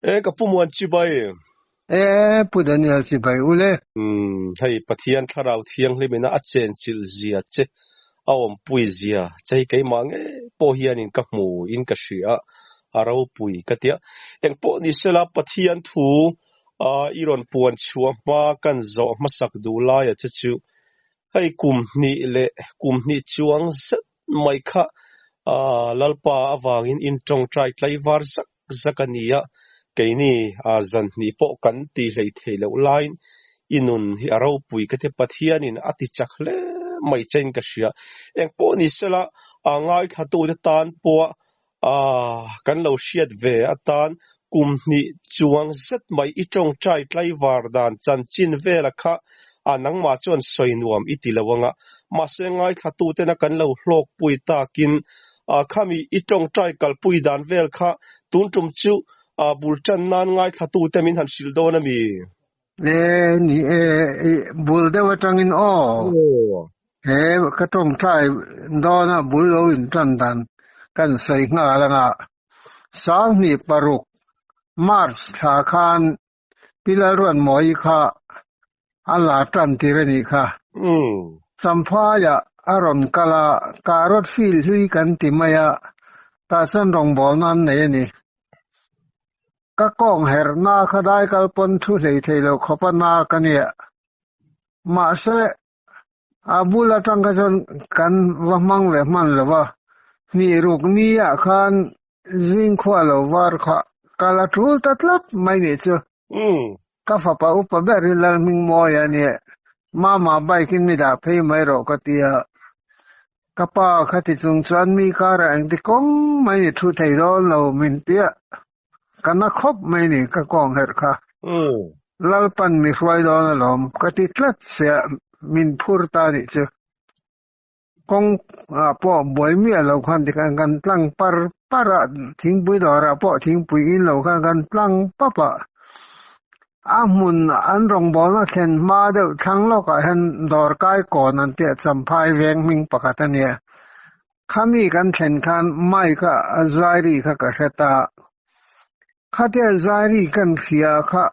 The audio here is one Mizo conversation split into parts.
E ka pu Muan chibai. E Pu Daniel chibai ule. Umm hei Pathian Thlarau Thianghlim ina a chenchilh zia che a awmpui zia che hi keimah ngei pawh hianin ka hmu in ka hria a ropui ka tia. Engpawh ni sela Pathian thu a i rawn puan chhuah hma kan zawh hmasak duh laia che chu hei kum hnih leh kum hnih chuang zet mai kha Lalpa avangin in tawngtai tlaivar zak zak a ni a, keini zan hnih pawh kan ti hlei thei loh laiin i nun hi a ropui ka ti Pathianin a ti chak hle mai chein ka hria. Engpawh ni sela ngaithlatute tan pawha kan lo hriat ve atan kum hnih chuang zet mai i tawngtai tlaivar dan chanchin vela kha a nangmah chuan sawi nuam i ti lo anga mahse ngaithlatutena kan lo hlawkpui takin khami i tawngtai kalpui dan vel kha tun tum chu bul tan nan ngaithlatute min han hrilh dawn a mi? E ni e bul deuh atangin aw. He ka tawngtai dawna bul lo in tan dan kan sawi nghal anga Sanghnih paruk March thla khan Pi Lalruatmawii kha a la tan tir a nih kha. Champhaiah a rawn kal a, Karot field hlui kan ti mai a, tah chuan rawngbawlna an nei a ni. Ka kawng herhna kha dai kal pawn thu hlei thei lo khawp a na ka nia. Mahse, a bul atang kha chuan kan va hmang ve hman lo va, hnih ruk ni ah khan zing khua lo var kha kal a tul ta tlat mai nih chu. Ka fapa upa ber hi Lalhmingmawi a nia, Mama bike in mi dah phei mai rawh ka ti a. Ka pa kha ti chung chuan mi karah engti kawng mai ni thu thei dawn lo min ti a, ka na khawp mai ni ka kawng herh kha. Lalpan mi hruai dawn alawm ka ti tlat sia min phur ta nih chu. Kawng ah pawh buai miah lo khan tikhan kan tlang par par a, thingpui dawrah pawh thingpui in lo khan kan tlang pap a. A hmun an rawngbawlna thlen hma deuh thlang lawkah hian dawr kai kawn an tih a, Champhai veng hming pakhat a nia. Khami kan thlen khan mic a zai ri kha ka hre ta. Khatia zai ri kan hria kha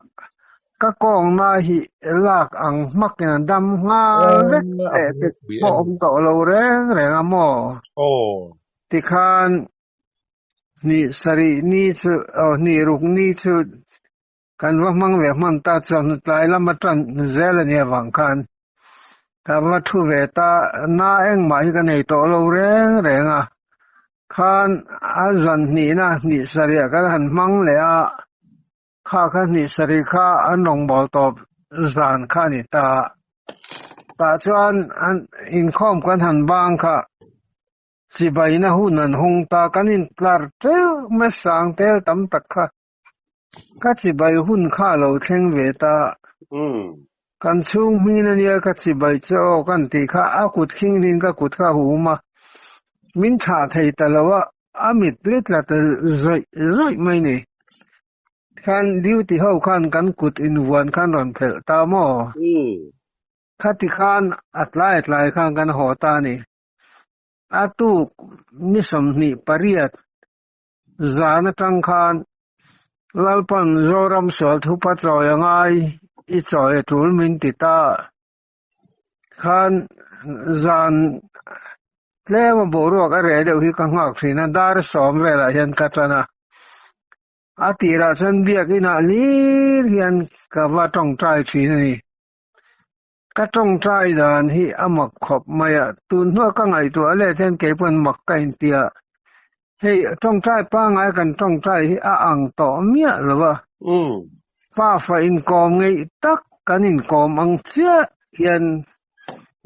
ka kawngna hi lak ang hmakin a dam nghal vek leh te pawh awm tawh lo reng reng a maw? Tikhan hnih sarih ni chu aw hnih ruk ni chu kan va hmang ve hman ta chuan tlai lama tan zel a nia vang khan ka va thu ve ta na engmah hi ka nei tawh lo reng reng a khan a zan hnihna hnih sarih ah kan han hmang leh a kha kha hnih sarih kha an rawngbâwl tawp zan kha a ni ta tah chuan an inkhawm kan han bang kha chibaina hun an hawng ta kan intlar teuh mai sang tel tam tak kha. Ka chibai hun kha a lo thleng ve ta. Kan chhung hmingin a nia ka chibai che aw kan tih kha a kut khinghlin ka kut kha a hum a, min thlah thei ta lo a, a mit tui tla ta zawih zawih mai ni. Khan duty ho khan kan kut invuan khan rawn phelh ta maw? Khati khan a tlai tlai khan kan haw ta a ni. A tuk ni 28 Zan atang khan Lalpan Zoram sual thupa chawi a ngai i chawi a tul min ti ta khan zan tlem a boruak a reh deuh hi ka nghak thin a, dar 10 velah hian ka tan a. A tirah chuan biakinah hlir hian ka va tawngtai thin a ni. Ka tawngtai dan hi a mak khawp mai a, tun hnuah ka ngaihtuah let hian kei pawn mak ka inti a, hei tawngtai pangngai kan tawngtai hi a ang tawh miah lo a, pafa inkawm ngeih tak kan inkawm ang chiah hian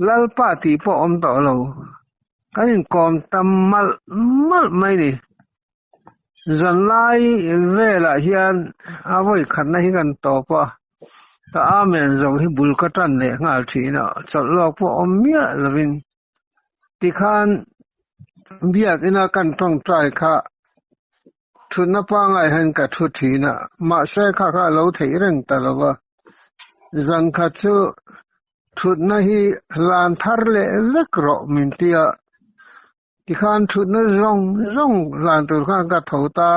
Lalpa tih pawh awm tawh lo, kan inkawm tam malh malh mai ni. Zanlai velah hian a vawi khatna hi kan tawp a, ka amen zo hi bul ka tan leh nghal thin a, chawlh lawk pawh awm miah lovin tikhan biakina kan tawngtai kha thutna pangai hian ka thu thin a, mahse kha kha a lo theih reng ta lo va, zan khat chu thutna hi lan thar leh vek rawh min ti a. Tikhan thutna zawng zawng hlan tur khan ka tho ta.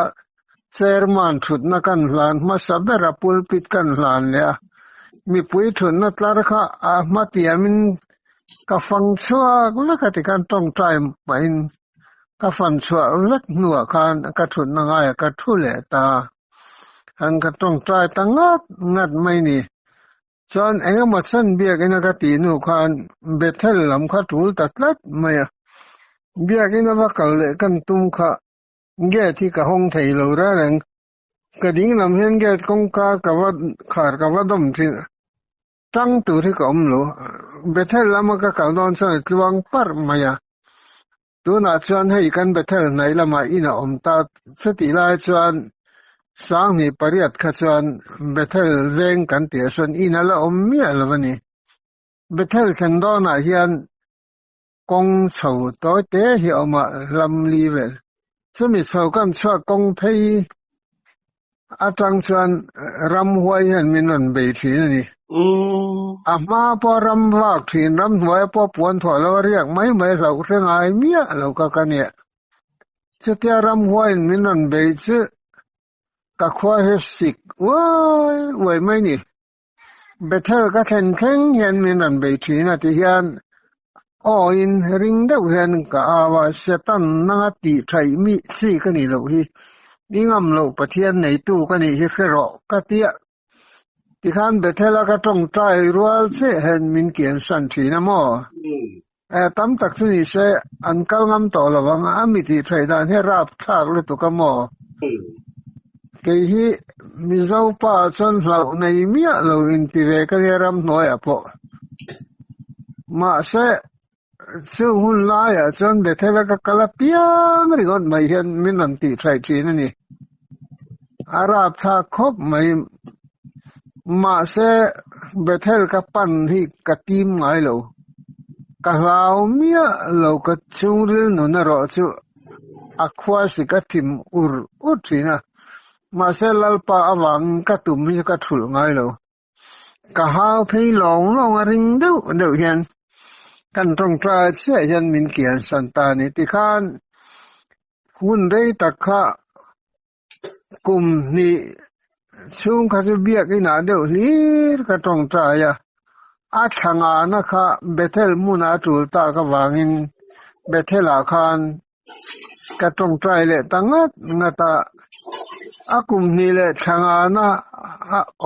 Chairman thutna kan hlan hmasa ber a, pulpit kan hlan leh a, mipui thutna tlar kha a hma tiamin ka fang chhuak vek a tikhan tawngtai pahin ka fan chhuah vek hnuah khan ka thutna ngaiah ka thu leh ta. Han ka tawngtai ta ngat ngat mai ni. Chuan engemaw chan biakina ka tih hnu khan Bethel lam kha tul ta tlat mai a. Biakina va kal leh kan tum kha gate hi ka hawng thei lo reng reng. Ka ding lam hian gate kawngka ka va khar ka va dawm thin a, tang tur hi ka awm lo. Bethel lama ka kal dawn chuan a tluang parh mai a. Tunah chuan hei kan Bethel hnaih lamah in a awm ta, chutih lai chuan 2008 kha chuan Bethel veng kan tih sawn in a la awm miah lo a ni. Bethel thlen dawnah hian kawng chho tawi te hi a awm a, hlam li vel. Chumi chho kan chhuak kawng phei atang chuan ramhuai hian min rawn bei thin a ni. A hma pawh ram vak thin, ramhnuai pawh puan thuah lo a riak mai mai hlauh hre ngai miah lo ka ka nia. Chutia ramhuaiin min rawn bei chu ka khua hi sik uai uai mai ni. Bethel ka thlen thleng hian min rawn bei thin a ti hian awiin ring deuh hian ka au a, Satan nanga tih thaih mi chi ka nih loh hi, i ngam loh Pathian neitu ka nih hi hre rawh ka tia. Tikhan Bethel a ka tawngtai rual chiah hian min kian san thin a maw? Tam tak chu ni se an kal ngam tawh lo ang, a mi tih theih dan hi a rapthlak lutuk a maw? Kei hi Mizo pa chuan hlauh nei miah lo inti ve ka nia ramhnuaiah pawh. Mahse, chung hun laiah chuan Bethel-a ka kal apiang ringawt mai hian min rawn tih theih thin a ni. A rapthlak khawp mai. Mahse, Bethel ka pan hi ka tim ngai lo. Ka hlau miah lo ka chhungril nun erawh chu a khua si ka thim ur ur thin a. Mahse, Lalpa avangin ka tum hi ka thulh ngai lo. Ka hau phei lawng lawng a ring deuh deuh hian kan tawngtai chiah hian min kiansan ta a ni. Tikhan hun rei tak kha kum hnih chhung kha chu biakinah deuh hlir ka tawngtai a, a thla ngana kha Bethel hmuna a tul tak avangin Bethel-ah khan Ka tawngtai leh ta ngat ngat a, a kum hnih leh thla ngana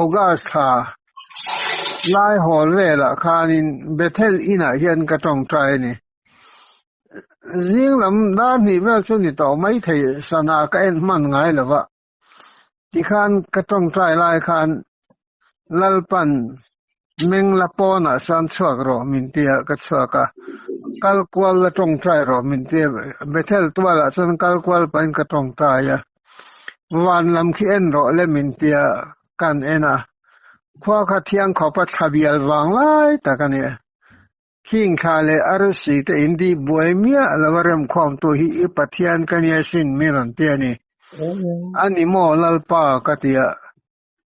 August thla lai hawl velah khanin Bethel inah hian ka tawngtai a ni. Zing lam dar hnih vel chu ni tawh maithei sana ka en hman ngai lo va. Tikhan ka tawngtai lai khan Lalpan meng la pawnah chuan chhuak rawh min ti a, ka chhuak a. Kal kual la tawngtai rawh min ti a, Bethel tualah chuan kal kual pahin ka tawngtai a. Van lam khi en rawh le min ti a, kan en a. Khua kha thiang khawpa thla bial vang lai tak a ni. Khing thla leh arsi te in dip buai miah lo a remkhawmtu hi i Pathian ka nia sin mi rawn ti a ni. A ni maw Lalpa ka ti a,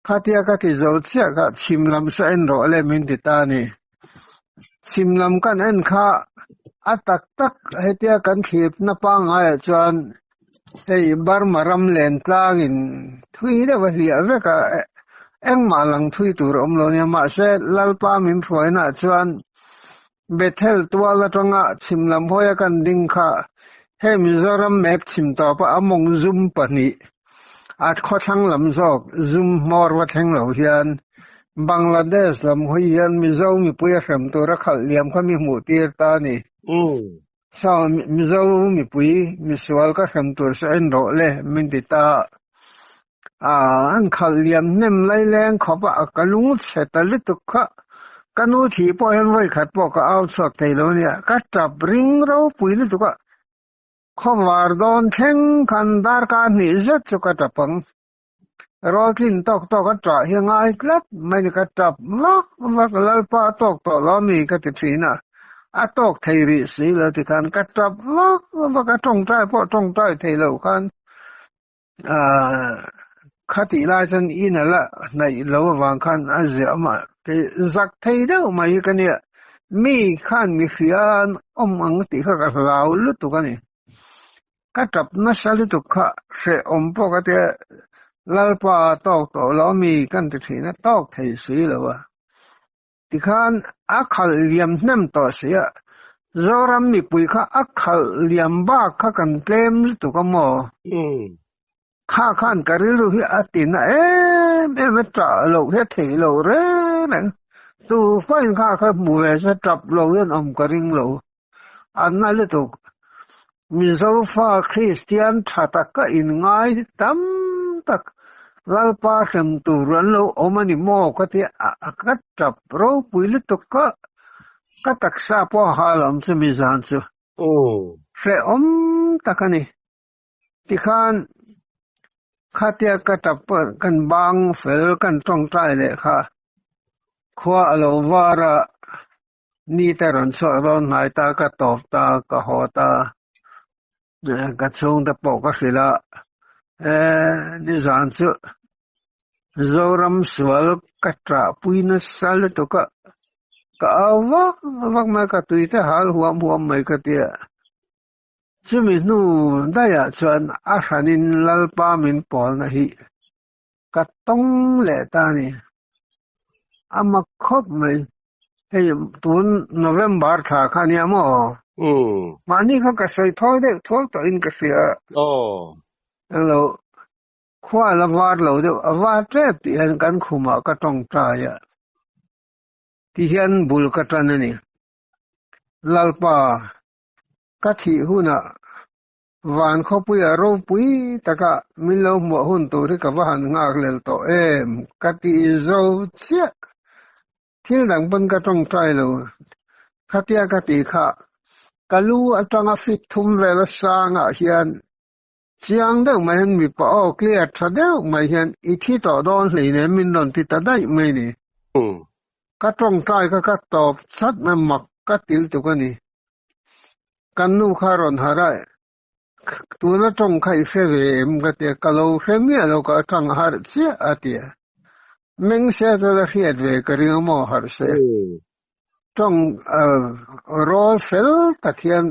khatia ka ti zo chiah kha chhim lam saw en rawh le min ti ta a ni. Chhim lam kan en kha a tak tak hetia kan thlirna pangaiah chuan hei Burma ram len tlangin thui deuh a hliah vek a, engmah lang thui tur a awm lo nia. Mahse, Lalpa min hruainaah chuan Bethel tual atanga chhim lam hawia kan ding kha hei Mizoram map chhim tawpa a mawng zum pahnih a khawthlang lam zawk zum hmawr va thleng lo hian Bangladesh lam hawi hian Mizo mipui a hrem tura khalh liam kha mi hmuh tir ta a ni. Saw Mizo mipui misual ka hrem tur saw en rawh le min ti ta a, an khalh liam hnem lai leng khawp a, ka lung chhe ta lutuk kha ka nu thi pawh hian vawi khat pawh ka au chhuak thei lo nia, ka tap ring ropui lutuk a, khawvar dawn thleng khan darkar hnih zet chu ka tap ang. Rawltlin tawk tawk a ṭah hi a ngai tlat mai ni ka ṭap vak vak Lalpa a tawk tawh lo mi ka ti ṭhin a, a tawk thei rih si lo ti khan ka ṭap vak vak a ṭawngṭai pawh ṭawngṭai thei lo khan aah khatih lai chuan in a la hnaih lo avang khan a ziah awm a, kei zak thei deuh mai hi ka nia mi khan mi hria an awm ang tih kha ka hlau lutuk a ni. Ka tap nasa lutuk kha hrehawm pawh ka tia. Lalpa tawk tawh lo mi kan ti thin a, tawk thei si lo a. Tikhan a khalh liam hnem tawh si a, Zoram mipui kha a khalh liam bak kha kan tlem lutuk a maw? Kha khan ka rilru hi a ti na em em a, ṭah loh hi a theih loh reng reng. Tu fain kha kha hmu ve se ṭap lo hian awm ka ring lo. An na lutuk. Mizo fa Kristian tha taka inngai tam tak Lalpa hrem tur an lo awm a ni maw ka ti a, ka tap ropui lutuk ka, ka taksa pawh a hal awm chu mi zan chu. Hrehawm tak a ni. Tikhan khatia ka tap kan bang fel kan tawngtai leh kha khua a lo var a, Ni te rawn chhuak dawn hnai ta, ka tawp ta, ka haw ta, ka chhungte pawh ka hrilh a, nizan chu Zoram sual ka ṭahpui nasa lutuk a, ka au vak vak mai, ka tuite hal huam huam mai ka ti a. Chumi hnu daihah chuan a hranin Lalpa min pawlna hi ka tawng leh ta a ni. A mak khawp mai. Hei tun November thla kha ania maw? Mahni kha ka sawi thawi deuh thuak tawhin ka hria. Englo khua la var lo deuh a var tep tih hian kan khumah ka tawngtai a ti hian bul ka tan a ni. Lalpa ka thih hunah Van khawpuia ropui taka min lo hmuah hun tur hi ka va han nghak lel tawh em? Ka ti zo chiah. Thil dang pawn ka tawngtai lo. Khatia ka ti kha, ka lu atanga fit thum vela sangah hian chiang deuh mai hian mipa aw clear tha deuh mai hian i thi tawh dawn hleinem min rawn ti ta daih mai ni. Ka tawngtai kha ka tawp chat mai mak ka til tuk a ni. Kan nu kha rawn harh a, tuna tawng kha i hre ve em ka ti a, ka lo hre miah lo ka tang harh chiah a ti a. Meng se chu la hriat ve ka ring a maw harh se. Tawng rawl fel tak hian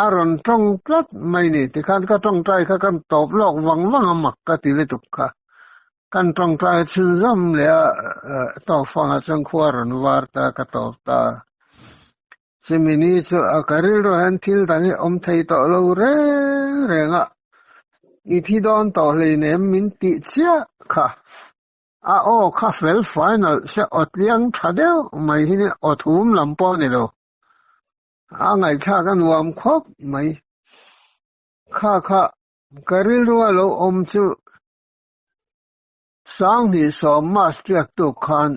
a rawn tawng tlat mai ni tikhan ka tawngtai kha kan tawp lawk vang vang a mak ka ti lutuk kha. Kan tawngtai chhunzawm leh a tawkfangah chuan khua rawn var ta ka tawp ta. Chumi ni chu a ka rilru hian thil dang hi awm thei tawh lo reng reng a, i thi dawn tawh hleinem min tih chiah kha. A aw kha fel fai nalh se aw tliang tha deuh mai hi ni aw thum lam pawh a ni lo. A ngaihthlak a nuam khawp mai. Kha kha ka rilru a lo awm chu Sanghnih sawm mass tiak tuk khan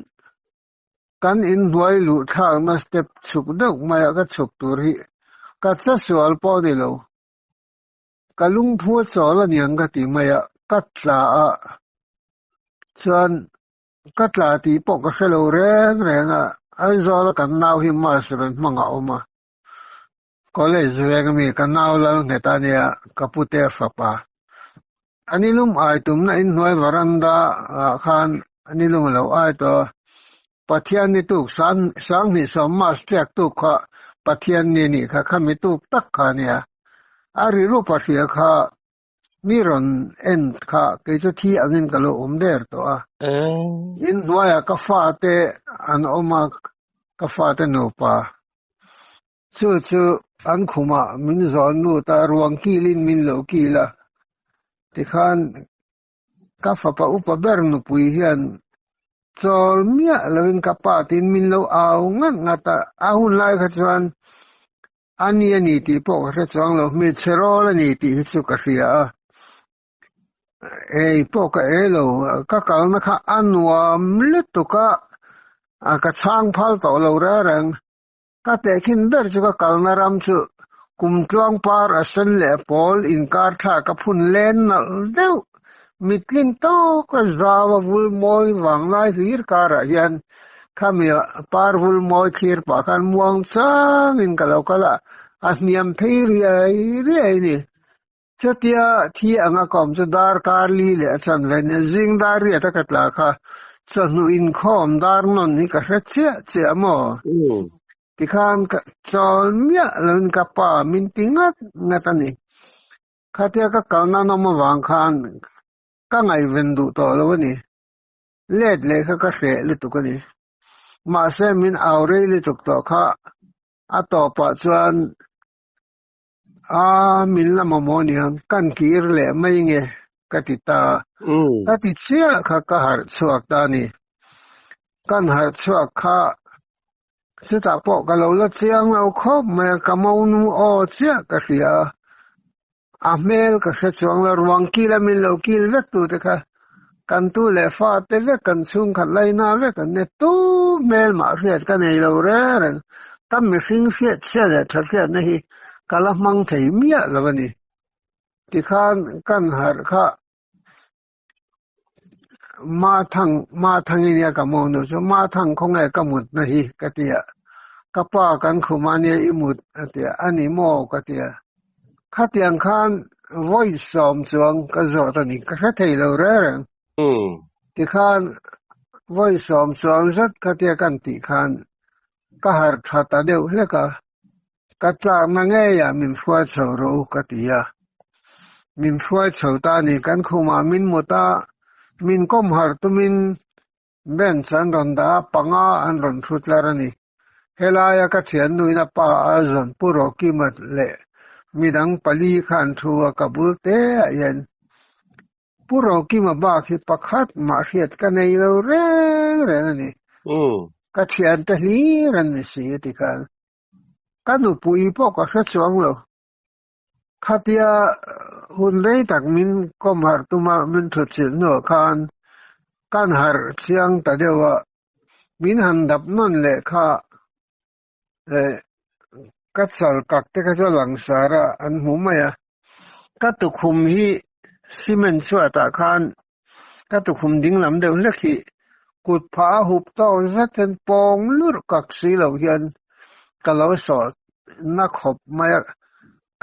kan inhnuai luh thlakna step chhuk deuh maia ka chhuk tur hi ka che sual pawh a ni lo. Ka lungphu a chawl a niang ka ti mai a, ka tla a, chuan ka tla tih pawh ka hre lo reng reng a, Aizawla kan nau hi mass rawn hmang a awm a, College veng ami ka nau lal nghet a nia, ka pute fapa. A nilum ai tumna inhnuai varanda ah khan a nilum a lo ai tawh a, Pathian ni tuk sanghnih sawm March tiak tuk kha Pathian ni nih kha khami tuk tak kha a nia. A riru pahria kha mi rawn en kha kei chu thi angin ka lo awm der tawh a. Inhnuaiah ka fate an awm a, ka fate nupa. Chu chu an khumah min zawn lut a, ruang kilin min lo kil a. Tikhan ka fapa upa ber nupui hian chawl miah loin ka pa tiin min lo au ngat ngat a. A hun lai kha chuan a ni a ni tih pawh ka hre chuang lo, hmeichhe rawl a ni tih hi chu ka hria a. Ei pawh ka ei lo, ka kalna kha a nuam lutuk a, ka chhang phal tawh lo reng reng. Ka tehkhin ber chu ka kalna ram chu kum tluang par a sen leh a pawl inkar thla ka phun len nalh deuh. Mitling tawk a zau a vul mawi vang lai hlir karah hian khami par vul mawi thlir pah khan muang changin ka lo kal a, a hniam phei riai riai a ni. Chutia thi anga ka awm chu darkar li leh a chan ve nia, zing dar riat a ka tla kha chawhnu inkhawm dar nawn hi ka hre chiah chiah maw? Tikhan ka chawl miah loin ka pa min ti ngat ngat a ni. Khatia ka kalna an awm avang khan. Ka ngaihven duh tawh lo a ni. Let leh kha ka hreh lutuk a ni. Mahse min au rei lutuk tawh kha a tawpah chuan a min la mamawh aniang kan kir leh mai nge ka ti ta. Ka ti chiah kha ka harh chhuak ta a ni. Kan harh chhuak kha chutah pawh ka lo la chiang lo khawp mai a, ka monu aw chiah ka hria a. A hmel ka hre chuang lo, ruang kil a min lo kil vek tu te kha kan tu leh fa te vek kan chhungkhat laina vek an nia, tu hmel mah hriat ka nei lo reng reng, ka mihring hriat chhia leh tha hriatna hi ka la hmang thei miah lo a ni. Tikhan kan harh kha Mathang, Mathang i nia ka monu chu, Mathang khawnge ka mutna hi ka ti a, ka pa kan khum a nia i mut a ti a, a ni maw ka ti a, khatiang khan vawi sawm chuang ka zawt a ni, ka hre thei lo reng reng. Tikhan vawi sawm chuang zet khatia kan tih khan ka harh tha ta deuh hlek a, Ka tlakna ngeiah min hruai chho rawh u ka ti a. Min hruai chho ta a ni. Kan khumah min mut a, min kawm harh tumin bench an rawn dah a, panga an rawn thu tlar a ni. Helaia ka thiannuin a pa a zawn Pu Rokima leh midang pali kha an thu a, ka bul teah hian Pu Rokima bak hi pakhat mah hriat ka nei lo reng reng a ni. Ka thiante hlir an ni si a ti khan. Ka nupui pawh ka hre chuang lo. Khatia hun rei tak min kawm harh tuma min thutchilh hnuah khan kan harh chiang ta deuh a, min han dap nawn leh kha ka chal kak te kha chu a langsar a, an hmu mai a. Ka tukhum hi cement chhuatah khan ka tukhum dinglam deuh hlek hi kut phah a hup tawk zet hian pawng lurh kak si lo hian ka lo sawh na khawp mai a.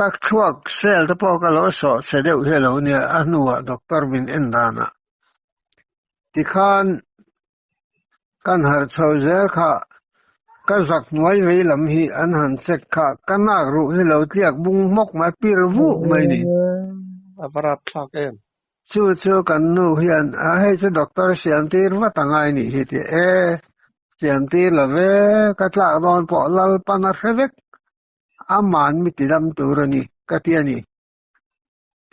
Ka thluak cell te pawh ka lo sawh chhe deuh hi a lo nia a hnuah doctor min en danah tikhan Kan harh chho zel kha ka zak hnuai vei lam hi an han check kha ka nak ruh hi lo tliak bung hmawk mai pir vuh mai ni. A va rap thlak em. Chu chu kan nu hian a hei chu doctor siam tir vat a ngai nih hi ti e siam tir lo ve ka tlak dawn pawh Lalpan a hre vek aman mi ti dam tur a ni ka ti a ni.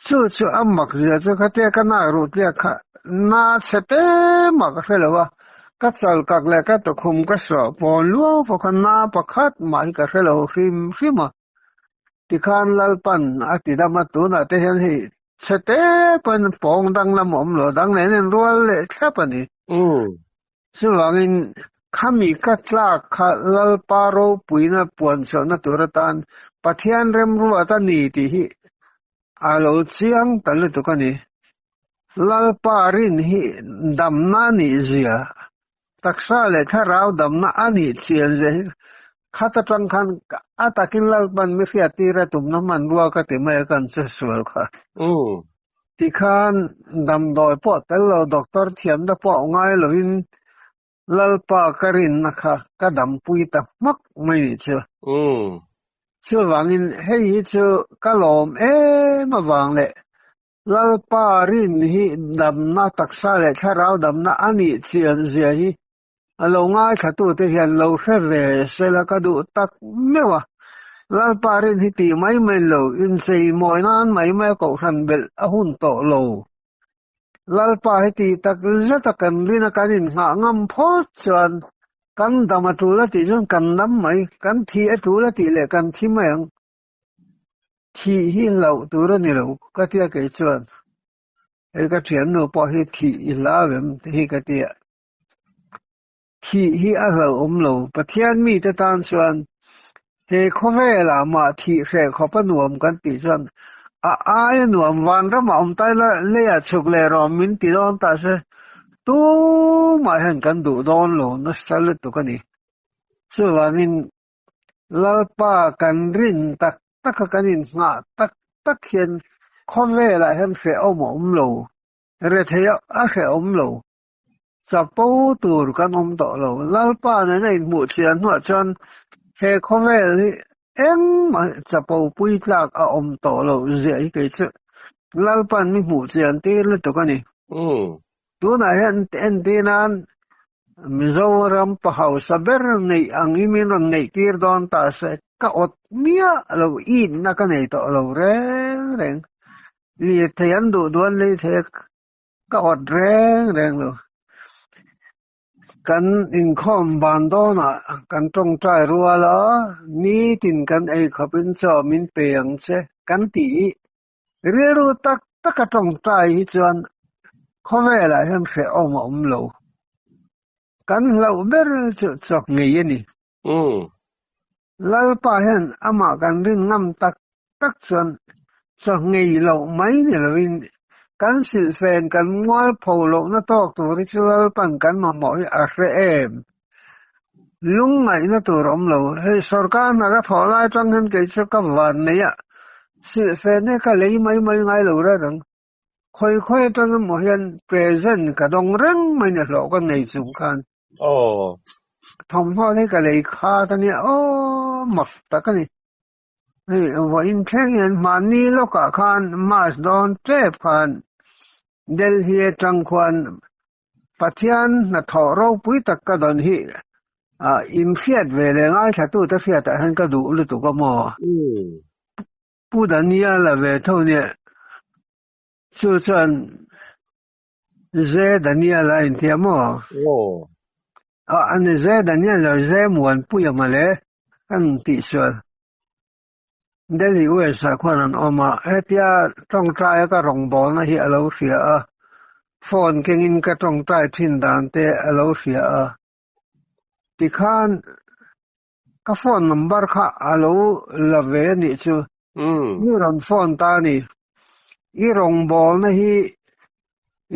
Chu chu a mak zia chu khatia ka nak ruh tliak kha na chhe te mah ka hre lo a, ka chal kak leh ka tukhum ka sawh pawn luau pawh kha na pakhat mah hi ka hre lo hrim hrim a. Tikhan Lalpan a ti dam a, tunah te hian hei chhe te pawhin pawng danglam a awm lo, dang nen in rual leh thlap a ni. Chuvangin khami ka tlak kha Lalpa ropuina puanchhuahna tur atan Pathian remruat a ni tih hi a lo chiang ta lutuk a ni. Lalpa rin hi damna a nih zia, taksa leh thlarau damna a nih chian zia hi khat atang khan a takin Lalpan mi hriattir a tumna hmanrua ka ti mai a kan che sual kha. Tikhan damdawi pawh tel lo, doctor thiamna pawh ngai loin Lalpa ka rinna kha ka dampui ta hmak mai nih chu. Chuvangin hei hi chu ka lawm em avang leh Lalpa rin hi damna taksa leh thlarau damna a nih chian zia hi A lo ngaithlatute hian lo hre ve sela ka duh tak meuh a. Lalpa rin hi tih mai mai lo, inchei mawi nan mai mai a kohhran belh a hun tawh lo. Lalpa hi tih tak zeta kan rin a kan innghah ngam phawt chuan kan dam a tul a tih chuan kan dam mai, kan thih a tul a tih leh kan thi mai ang. Thih hi hlauh tur a ni lo ka tia kei chuan. Hei ka thiannu pawh hi thih i hlau em hi ka tia. Thih hi a hlauhawm lo. Pathian mite tan chuan he khawvelah mah thih hreh khawp a nuam kan tih chuan a aia nuam vanramah awm ta ila leiah chhuk leh rawh min ti dawn ta se tumah hian kan duh dawn lo nasa lutuk a ni. Chuvangin Lalpa kan rin tak taka kan inngah tak tak hian khawvelah hian hrehawm a awm lo, rethei a hrehawm lo. Chapo tur kan awm tawh lo. Lalpa nena inhmuh chian hnuah chuan he khawvel hi engmah chapo pui tlak a awm tawh lo ziah hi kei chu Lalpa'n mi hmuh chian tir lutuk a ni. Tunah hian entir nan Mizoram pa hausa ber neih ang hi min rawn neih tir dawn ta se ka awt miah lo itna ka nei tawh lo reng reng. Lirthei an duh duh an lei thei a ka awt reng reng lo. Kan inkhawm ban dawnah kan tawngtai rual a, nitin kan ei khawpin chaw min pe ang che kan tih hi rilru tak taka tawngtai hi chuan khawvelah hian hrehawm a awm lo. Kan hlauh ber chu chawk ngei a ni. Lalpa hian amah kan rin ngam tak tak chuan chaw ngei loh mai ni loin kan silhfen kan mual pho lohna tawk tur hi chu Lalpan kan mamawh hi a hre em. Lungngaihna tur awm lo. Hei sorkar hna ka thawh lai atang hian kei chu ka van nei a, silhfen hi ka lei mai mai ngai lo reng ang. Khawi khawi atang emaw hian present ka dawng reng mai ni hlawh ka nei chung khan. Aw. Thawmhnaw hi ka lei khat a nia aw mak tak a ni. Hei vawiin thleng hian mahni lawkah khan March dawn tep khan Delhi atang khuan Pathian hnathawh ropui tak ka dawn hi inhriat ve leh ngaithlatute hriatah hian ka duh lutuk a maw? Pu Daniel-a ve tho nia chu chuan Ze Daniel-a intia maw? Aw. A ani Ze Daniel lo Ze Muanpuia mawle kan tih sual. Delhi US ah khuan an awm a, hetia tawngtaia ka rawngbawlna hi a lo hria a, phone kengin ka tawngtai thin dan te a lo hria a. Tikhan ka phone number kha a lo la ve a nih chu. Mi rawn phone ta a ni. I rawngbawlna hi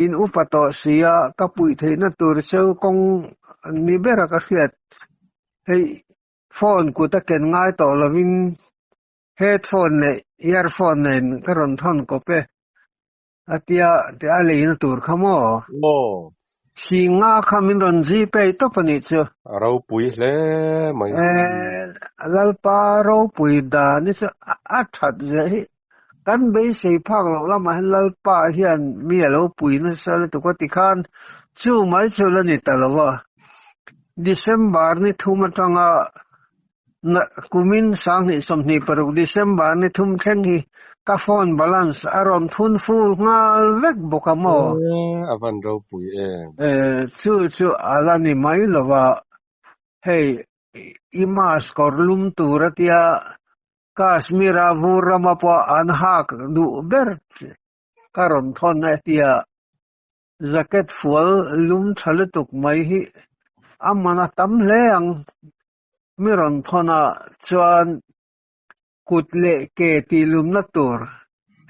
in upa tawh si a, ka puih theihna tur cheu kawng ni bera ka hriat. Hei phone kut a ken ngai tawh lovin headphone leh earphone nen ka rawn thawn kawp e. A tia te a leina tur kha maw? Aw. Singa kha min rawn Gpay tawp a nih chu. A ropui hle mai. E, Lalpa ropui dan hi chu a that zia hi kan beisei phak loh lamah hian Lalpa hian mi a lo pui nasa lutuk a tikhan chu mai chu la ni ta lo a. December ni thum atanga Kumin 2026 December ni thum thleng hi ka phone balance a rawn thun full nghal vek bawk a maw? E, a van ropui em. E, chu chu a la ni mai lo a, hei i mask kawr lum tur a tia Kashmir a vur rama pawh an hak duh ber ka rawn thawn e tia jacket fual lum tha lutuk mai hi a man a tam hle ang. Mi rawn thawn a chuan kut leh ke tih lumna tur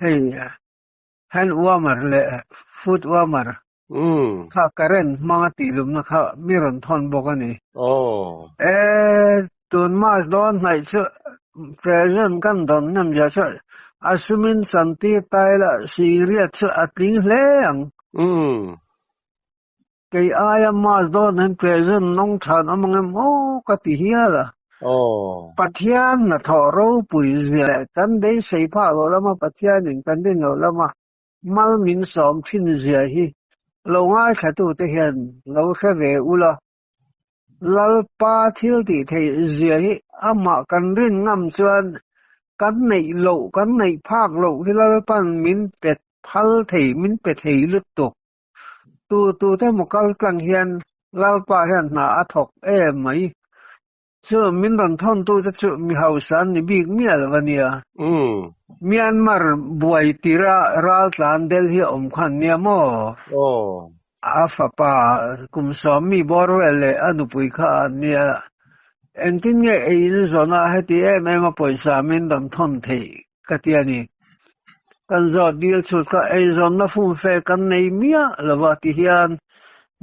hei hand warmer leh foot warmer kha current hmanga tih lumna kha mi rawn thawn bawk a ni. E tun March dawn hnaih chu present kan dawn nem zia chu a sumin chantir ta ila singriat chu a tling hle ang. Kei aia March dawn hian present nawng than awm ang em aw ka ti hial a. Pathian hnathawh ropui zia leh kan beisei phah loh lama Pathianin kan rin loh lama mal min sawm thin zia hi lo ngaithlatute hian lo hre ve ula. Lalpa thil tih theih zia hi amah kan rin ngam chuan kan neih loh kan neih phak loh hi Lalpan min pe phal thei min pe thei lutuk. Tu tu te maw kal tlang hian Lalpa hian hna a thawk em mai. Chu min rawn thawn tu te chu mi hausa an ni bik miah lo a nia. Myanmar buai tira raltlan Delhi a awm khan nia maw? A fapa kum sawm mi bawr vel leh a nupui kha an nia. Engtin nge ei in zawn a heti em em a pawisa min rawn thawn theih ka ti a ni. Kan zawt dil chhut kha eizawnna fumfe kan nei miah lo va ti hian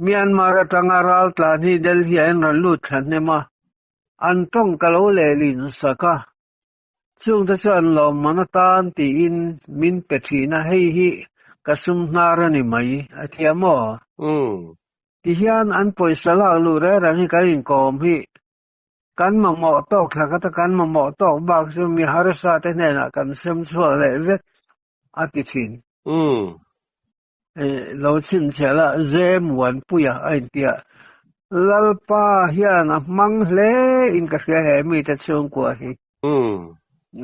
Myanmar atanga raltlan hi Delhi ah in rawn lut thla hnem a, an tawng ka lo lehlin sak a, chungte chuan lawmman atan tiin min pe thin a, hei hi ka sum hnar a ni mai a thiam aw? Ti hian an pawisa lak luh reng reng hi kan inkawm hi Kan mamawh tawk thla kha ta kan mamawh tawk bak chu mi harsa te hnenah kan sem chhuak leh vek a ti thin. Lo chhinchhiah la, Zemuanpuia a intia. Lalpa hian a hmang hle in ka hria he mite chhungkua hi.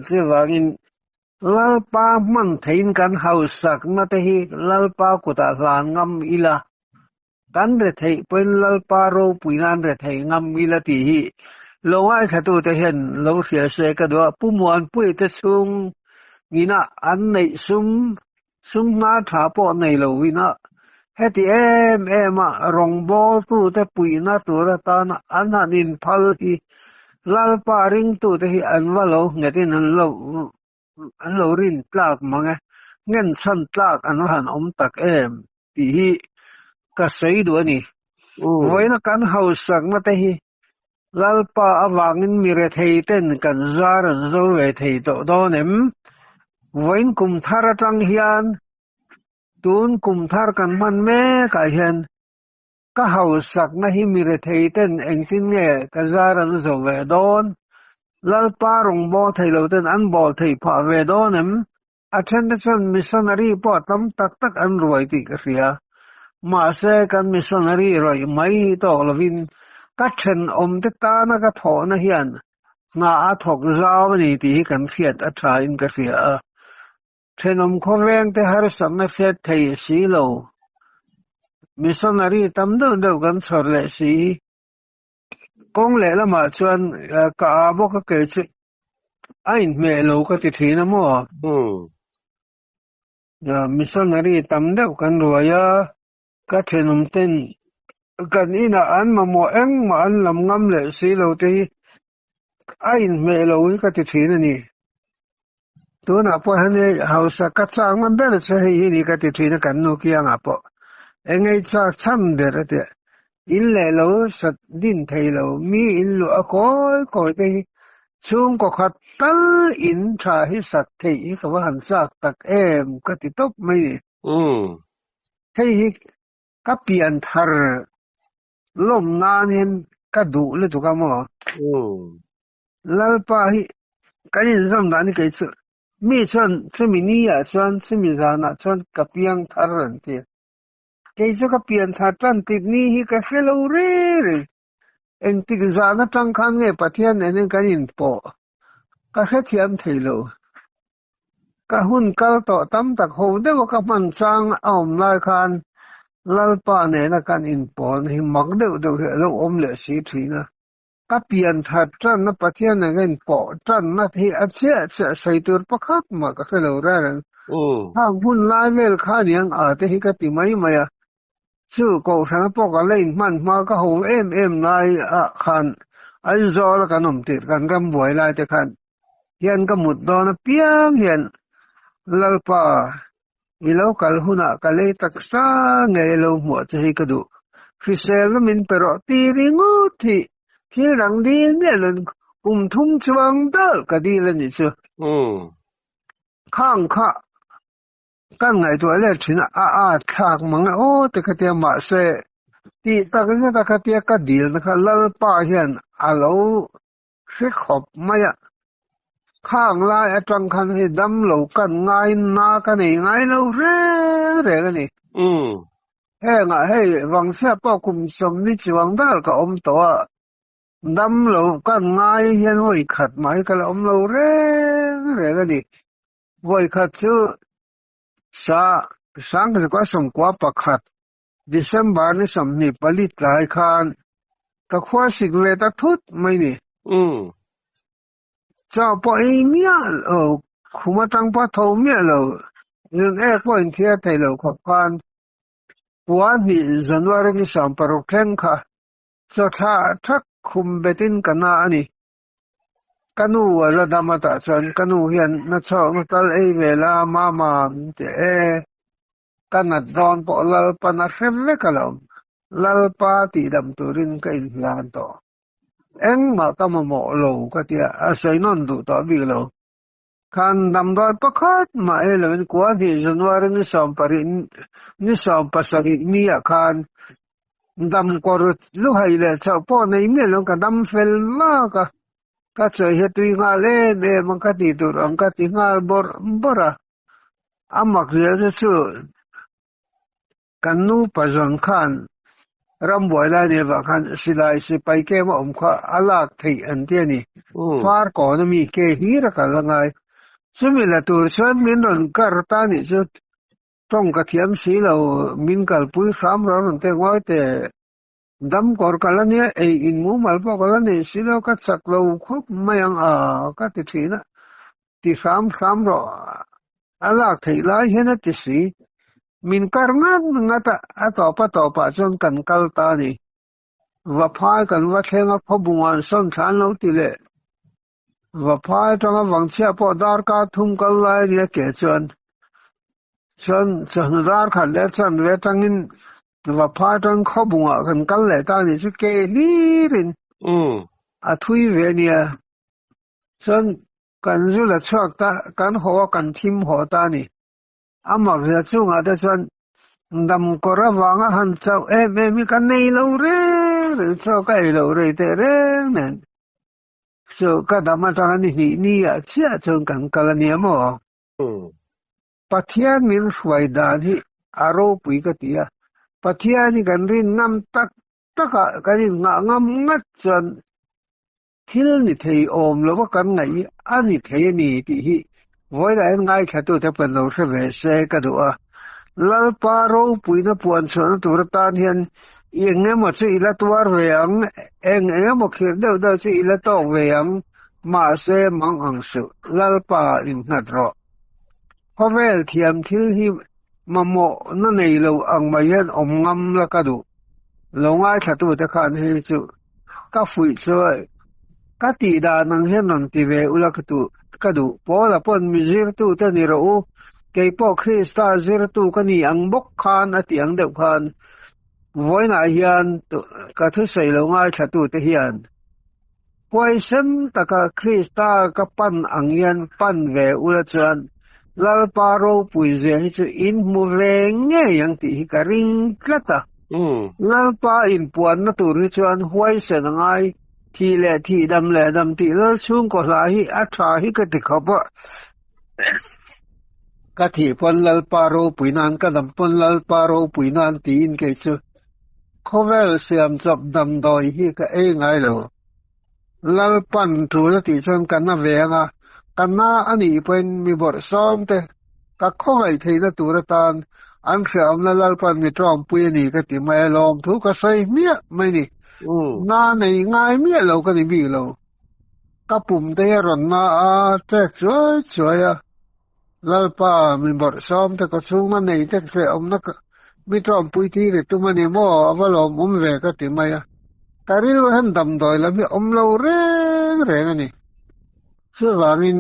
Chuvangin Lalpa hman theiin kan hausakna te hi Lalpa kutah hlan ngam ila, kan retheih pawhin Lalpa ropuina an rethei ngam ila tih hi lo ngaithlatute hian lo hria se ka duh a. Pu Muanpuii te chhung ina an neih sum, sum hna tha pawh nei lo ina heti em em a rawngbawltute puihna tur atana an han inphal hi Lalpa ringtute hi an va lo nghetin an lo an lo rin tlak mang e, nghen chhan tlak an va han awm tak em tih hi ka sawi duh a ni. Vawiina kan hausakna te hi Lalpa avangin mi rethei ten kan zar an zo ve thei tawh dawn em? Vawiin kum thar atang hian tun kum thar kan hman mekah hian ka hausakna hi mi rethei ten engtin nge ka zar an zo ve dawn? Lalpa rawngbâwl thei lo ten an bâwl theih phah ve dawn em? A thente chuan missionary pawh tam tak tak an ruai tih ka hria. Mahse, kan missionary rawih mai hi tawk lovin ka thenawmte tana ka thawhna hian hna a thawk zau a ni tih hi kan hriat a tha in ka hria a. Thenawm khawvengte harsatna hriat thei si lo. Missionary tam deuh deuh kan chhawr leh si. Kawng leh lamah chuan ka a bawk a kei chu a inhmeh lo ka ti thin a maw? Missionary tam deuh kan ruai a, ka thenawm ten kan inah an mamawh engmah an lam ngam leh si lo te hi A inhmeh lo hi ka ti thin a ni. Tunah pawh hian hei hausa ka chak na ber che hei hi ni ka ti thin a kan nu kiangah pawh. Eng ei chak chhan ber a tia. In leh lo sat din thei lo mi in luah a kawi kawi te hi chhungkaw khat tal in tha hi sat theih hi ka va han chak tak em ka ti tawp mai ni. Hei hi ka pian thar Lawm nan hian ka duh lutuk a maw? Lalpa hi kan inzawm dan hi kei chu mi chuan chumi ni ah chuan chumi zan ah chuan ka piang thar an ti a. Kei chu ka pian thar tan tik ni hi ka hre lo reng reng. Engtik zan atang khan nge Pathian nen hian kan inpawh ka hrethiam thei lo. Ka hun kal tawh tam tak ho deuha ka hman chang a awm lai khan Lalpa nena kan inpawlna hi mak deuh deuh hi a lo awm leh si thin a. Ka pian that tanna Pathian nen ka inpawh tanna hi a chiah chiah sawi tur pakhat mah ka hre lo reng reng. Khang hun lai vel kha aniang a te hi ka ti mai mai a. Chu Kohhrana pawh ka la inhman hma ka ho em em lai ah khan Aizawl a kan awm tirh kan ram buai lai te khan hian ka mut dawn apiang hian Lalpa i lo kal hunah ka lei taksa ngei lo hmuah che hi ka duh. Hriselna min pe rawh ti ringawt hi thil dang dil miah lo in kum thum chuang dal ka dil a nih chu. Khang kha Kan ngaihtuah leh thin a, a at thlak mang e aw te kha tia mahse tih tak zet a kha tia ka dilna kha Lalpa hian a lo hre khawp mai a, khang lai atang khan hei dam lo kan ngai na ka nei ngai lo reng reng a ni. Hengah hei Vangchhia pawh kum sawmli chuang dal ka awm tawh a, dam lo kan ngai hian vawi khat mah hi ka la awm lo reng reng a ni. Vawikhat chu sa Sanghrikua sawmkua pakhat December ni 24 tlai khan ka khua sik ve ta thut mai ni. Chaw pawh ei miah lo, khum atang pawh tho miah lo, zun ek pawh inthiar thei lo khawp khan kua hnih January ni 16 thleng kha chaw thlah thak khum betin ka na a ni. Ka nu a la dam a tah chuan ka nu hian na chhuak na tal ei ve la mama min ti e, ka nat dawn pawh Lalpa na hre vek alawm, Lalpa tihdam turin ka inhlan tawh. Engmah ka mamawh lo ka ti a, a sawi nawn duh tawh bik lo. Khan damdawi pakhat mah ei loin kua hnih January ni 18 ni 17 ni ah khan damkawr luhai leh chauh pawh nei miah lo ka dam fel vak a, ka chawi hi a tui nghal em em a ka tih tur ang ka ti nghal bawrh bawrh a, a mak zia te chu. Kan nu pazawn khan rambuai lai nei avang khan silai sipai kem a awm kha a lak theih an ti a ni. Far kawn a mi ke hlir a kal a ngai. Chumi la tur chuan min rawn kar ta nih chu tawng ka thiam si lo, min kalpui hram rawh rawn teh ngawi teh. Dam kawr ka la nia, ei in mumal pawh ka la nei si lo, ka chak lo khawp mai ang a ka ti thin a, ti hram hram rawh a lak theih lai hian a ti si. Min kar ngat ngat a, a tawp a tawpah chuan kan kal ta a ni. Vaphai kan va thleng a, khawbung an sawn thla an lo ti leh. Vaphai atanga vangchhia pawh darkar thum kal lai a nia ke chuan. Chuan chawhnu dar khat leh chanve atangin Vaphai atang khawbungah kan kal leh ta a nih chu ke hlirin a thui ve a nia. Chuan kan zu la chhuak ta, kan haw a kan thim haw ta a ni. A makzia chungah te chuan damkawr avanga han chauh em em hi ka nei lo reng reng chaw ka ei lo rei teh reng nen chu ka dam atanga ni hnih ni ah chiah chuan kan kal a nia maw? Pathian min hruai dan hi a ropui ka ti a, Pathian hi kan rin ngam tak tak a, kan inngah ngam ngat chuan Thil ni thei awm lova kan ngaih hi a ni thei a ni tih hi vawilah hian ngaithlatute pawn lo hre ve se ka duh a. Lalpa ropuina puan chhuahna tur atan hian eng emaw chu i la tuar ve ang, eng eng emaw khirh deuh deuh chu i la tawk ve ang, mahse mang ang suh, Lalpa innghat rawh. Khawvel thiam thil hi mamawhna nei lo ang mai hian awm ngam la ka duh. Lo ngaithlatute khan hei chu Ka fuih chuai. Ka tih dan ang hian rawn ti ve ula ka tuh ka duh. Paula pawn mi zirtu te ni rawh u, kei pawh Krista zirtu ka ni ang bawk khan a ti ang deuh khan vawiinah hian ka thusawi lo ngaithlatu te hian huaisen taka Krista ka pan ang hian pan ve ula chuan Lalpa ropui zia hi chu in hmu ve ngei ang tih hi ka ring tlat a. Lalpa inpuanna tur hi chuan huaisen a ngai, thih leh thih dam leh dam tih lal chhungkaw hla hi a tha hi ka ti khawp a. Ka thih pawn Lalpa ropui nan, ka dam pawn Lalpa ropui nan tiin kei chu khawvel siam chawp damdawi hi ka ei ngai lo. Lalpan tul a tih chuan ka na ve ang a, ka na a nih pawhin mi bawrhsawm te ka khawngaih theihna tur atan an hriaawmna Lalpan mi tawngpui a ni ka ti mai a, lawmthu ka sawi hmiah mai ni. Na nei ngai miah lo ka ni bik lo. Ka pum te hi a rawn na a, trek chuai chuai a, Lalpa mi bawrhsawm te ka chhungna nei te hriaawmna mi tawngpui tir i tum a ni maw? A va lawmawm ve ka ti mai a. Ka rilru hian damdawi lam hi awm lo reng reng a ni. Chuvangin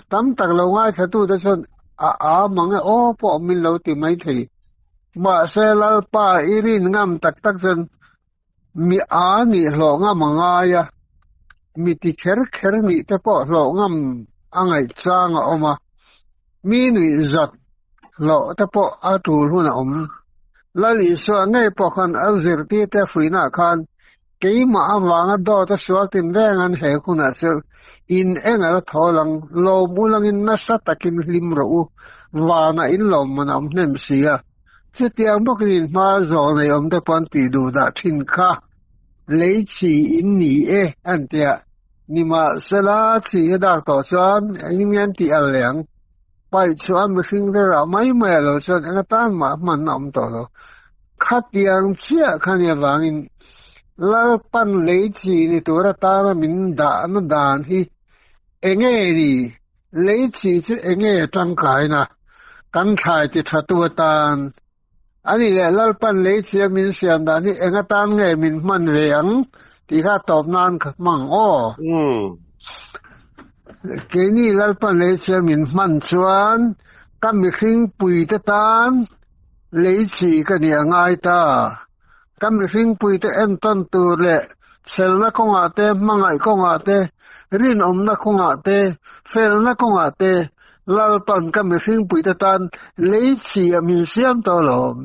tam tak lo ngaithlatute chuan a a mang e aw pawh min lo ti mai thei. Mahse Lalpa i rin ngam tak tak chuan mi a nih hlawh ngam a ngai a, mi ti kher kher nih te pawh hlawh ngam a ngaih chang a awm a, mi nuih zat hlawh te pawh a tul hun a awm. Lal Isua ngei pawh khan a zirtirte fuihnaah khan Keimah avanga dawt a sual tinreng an he hunah chu in eng a la thawl ang, lawm ulangin nasa takin hlim rawh u, vanah in lawmman a awm hnem si a. Chutiang bawkin in hma zawl nei awm te pawh an tih duh dah thin kha lei chi in ni e an ti a, nimahsela chi hi dak tawh chuan engin nge an tih al leh ang? Paih chuan mihring te rah mai mai a lo chuan eng atan mah hman a awm tawh lo. Khatiang chiah kha ni avangin Lalpan lei chi ni tur atana min dahna dan hi enge ni? Lei chi chu enge tangkaina kan thlai ti tha tu atan a ni leh Lalpan lei chi a min siam dan hi eng atan nge min hman ve ang tih kha tawp nan ka hmang aw. Keini Lalpan lei chi a min hman chuan ka mihring puite tan Lei chi ka nih a ngai ta. Ka mihringpuite entawn tur leh chhelna kawngah te, hmangaih kawngah te, rinawmna kawngah te, felna kawngah te Lalpan ka mihringpuite tan lei chi a min siam tawh alawm.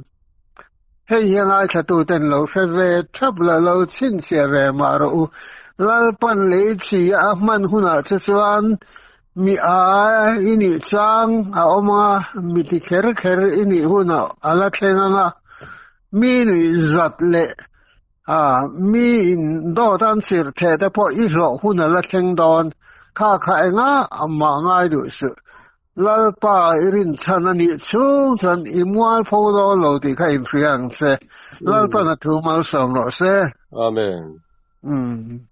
Hei hi a ngaithlatuten lo hre ve thap la lo chhinchhiah ve mah rawh u. Lalpan lei chi a hman hunah che chuan Mi a i nih chang a awm a, mi ti kher kher i nih hunah a la thleng ang a. Mi nuih zat leh a mi in dawt an chirh theh te pawh i hlawh hun a la thleng dawn. Kha kha enga mah ngai duh suh. Lalpa i rinchhan a nih chhung chuan i mual pho dawn lo tih kha inhria ang che. Lalpan a thu malsawm rawh se. Amen. Umm.